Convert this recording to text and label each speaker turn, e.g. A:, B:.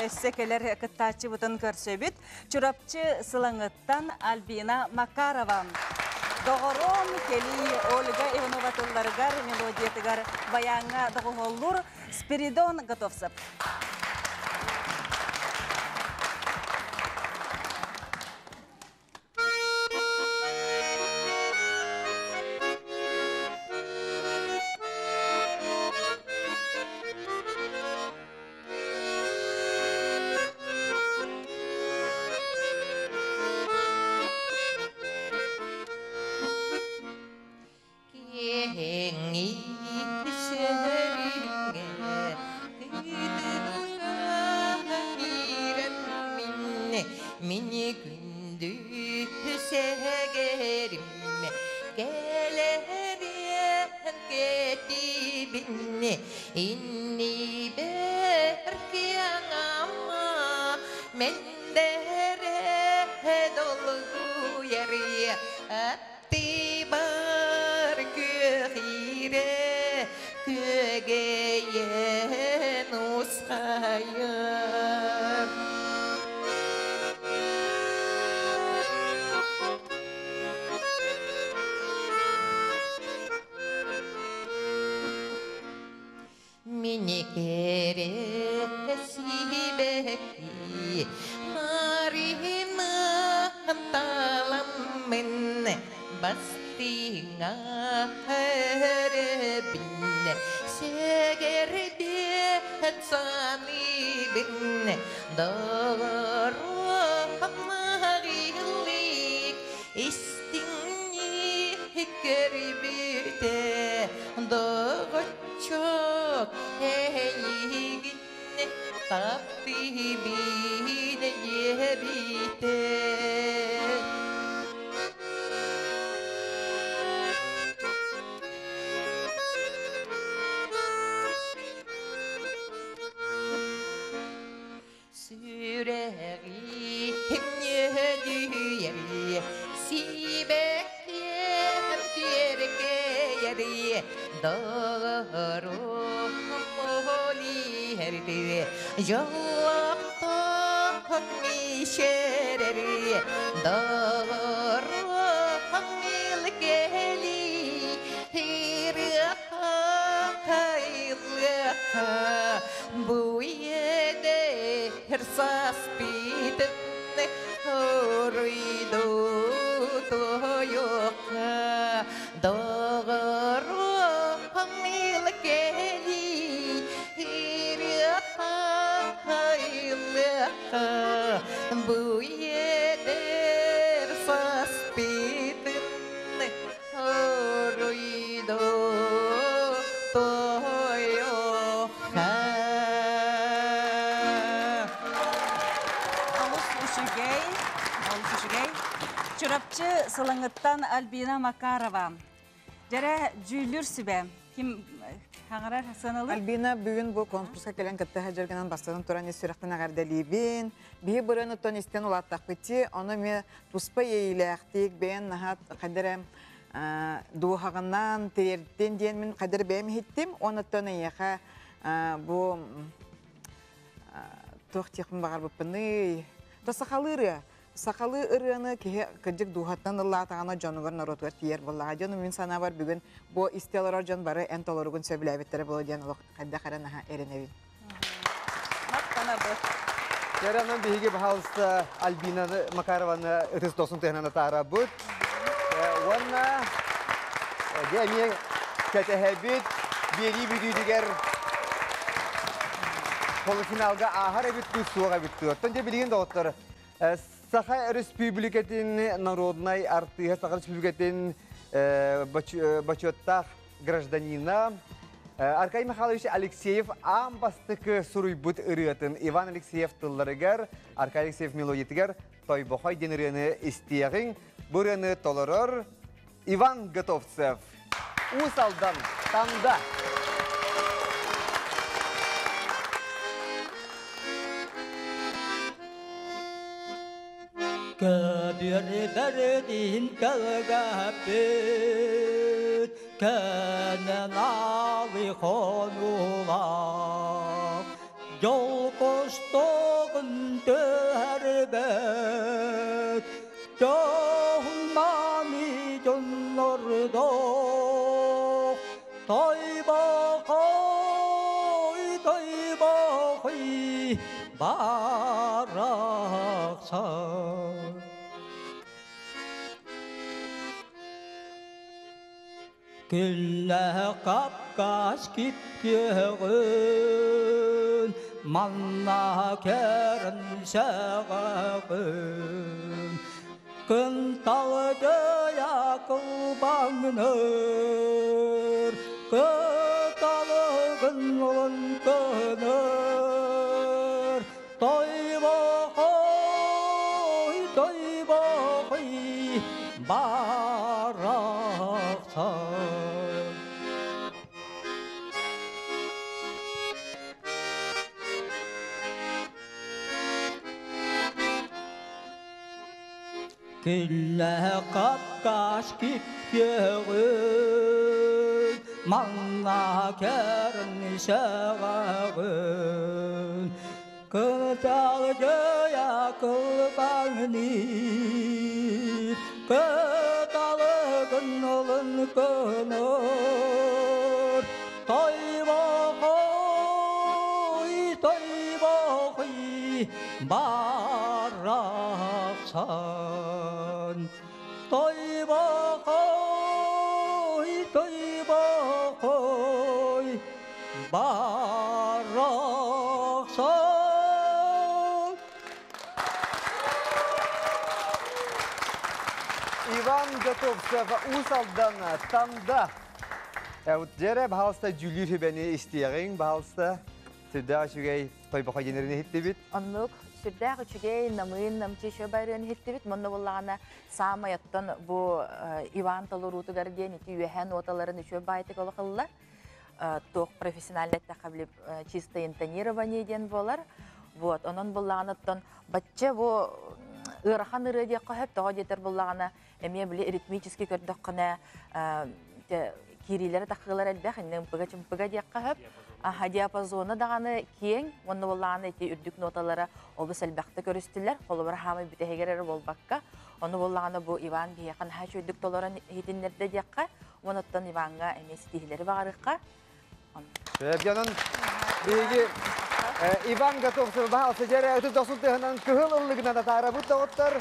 A: өссө кэлэр кыттааччыбытын көрсөбүт. Чурапчы Сылаҥыттан Альбина Макарова. Доҕорум кэлии Ольга Иванова тылларыгар, мелодиятыгар баяҥҥа доҕуһуоллуур Спиридон Готовцев.
B: Мини күндү сэгэрим кэлэриэн кэтибин иннибэр киаҥама мэндэрэ долгуйар аттыбар күөхиирэ күөгэйэн усхайар. Миникере сибэки Марина таламмын бастыҥа өрөбүн сэгэрбиэт саныыбын доҕоруом истиҥник көрбүтэ доҕоччуок эйигин таптыыбын диэбитэ. Сүрэҕим үөдүйэр, сибэккиэм киэркэйэр, доҕорум иһэрдии, дьоллоохтук мичээрэр, доҕорум илгэлии, ырыаха ыллыаха, бу иэдэр саспытын уруйду туойуохха, доҕорум илгэлии, ырыаха ыллыахха, бу иэдэр саспытын уруйду туойуохха.
A: Олус үчүгэй, олус үчүгэй. Чурапчы Сылаҥыттан Альбина Макарова. Дьэрэ дьүүллүүр сүбэ. Ким хаҥарар сыаналыыр?
C: Альбина бүгүн бу конкурска кэлэн кытта сылдьаргынан бастатан туран ис сүрэхтэн эҕэрдэлиибин. Биһи бырыан истэн улааттахпыт ону эмиэ туспа иэйиилээхтик бэйэн наһаа хайда эрэ дууһаҕынан тириэртин диэн мин хайда эрэ бэйэм иһиттим. Онуттан эйиэхэ бу туох диэхпин баҕарбыппыный? То сахалыы ырыа. Сахалыы ырыаны киһи кырдьык дууһаттан ыллаатаҕына дьонугар норуотугар тиийэр буоллаҕа. Дьону мин санаабар бүгүн бу истэ олорор дьон бары эн толоругун сөбүлээбиттэрэ буолуо диэн олох хайдах эрэ наһаа эрэнэбин.
A: Махтанабыт.
D: Керанан биһиги баһаалыста Альбина Макарованы ытыс досун тыһынан атаарабыт. Уонна дьэ эмиэ кэтэһэбит биэрии бүтүүтүгэр полуфиналга ааһар эбит дуу, суох эбит дуу. Оттон дьэ билигин доҕоттор Саха Өрөспүүбүлүкэтин народнай артыыһа, Саха Өрөспүүбүлүкэтин бочуоттаах гражданина Аркадий Михайлович Алексеев аан бастакы суруйбут ырыатын Иван Алексеев тылларыгар, Аркадий Алексеев мелодиятыгар «Тойбохой» диэн ырыаны истиэҕиҥ. Бу ырыаны толорор Иван Готовцев. Уус Алдан, Танда.
E: Көбүөр бэрдин кэлгэппит, кэнэн алы хонуулаах, дьол кустук Түөҕүн түһэрбэт, дьоһун-мааны дьоннордоох, Тойбохой, Тойбохой барахсан. Күннэ капкас кипкиэҕин, манна кэрэн сэҕэҕин. Кынталдьыйа кылбаҥныр, кыталыгын лыҥкыныр. Тойбохой, тойбохой, барахсан. Күннэ капкас кипкиэҕин, манна кэрэн сэҕэҕин. Кыталдьыйа кылбаҥныы, кыталыгын лыҥкыныр. Тойбохой, тойбохой, барахсан. Тойбохой, тойбохой, барахсан.
D: Иван Готовцев Уус Алдан Танда. Дьэрэ баһалыста дьүүллүүр сүбэни истиэҕиҥ, баһалыста сүрдээх үчүгэй Тойбохой диэнэрин иһиттибит.
F: Оннук сүрдээх үчүгэй, намыын, намчы еще байрыан иһиттибит. Манна буллаҕына саамай оттон бу Иван толоруутугар диэн ити үөһэ ноталарын үчүгэй баайтык олохыллар. Туох профессиональный эттэххэ били чисто интонирование диэн буолар. Вот, онон буллаҕына оттон бачча бу ыарахан ырыа диэххэ сөп, тоҕо диэтэр буллаҕына эмиэ били ритмически көрдөххүнэ киириилэрэ тахыылар элбэх, иннэ ымпыга-чымпыга диэххэ сөп. Аха, диапазона даҕаны киэҥ, уонна буоллаҕына ити үрдүк ноталара олус элбэхтэ көрүстүлэр. Холобура, хаамай бүтэһигэр эрэ буолбакка, ону буоллаҕына бу Иван биһиэхэ наһаа үчүгэйдик толорон иһитиннэрдэ диэххэ, уонна оттон Иваҥҥа эмиэ ситиһиилэри баҕарыахха.
D: Дьонун биһиги Иван Готовцев баһаалса дьэрэ ытык дохсун тыһынан кыһыл ыллыгынан атаарабыт доҕоттор.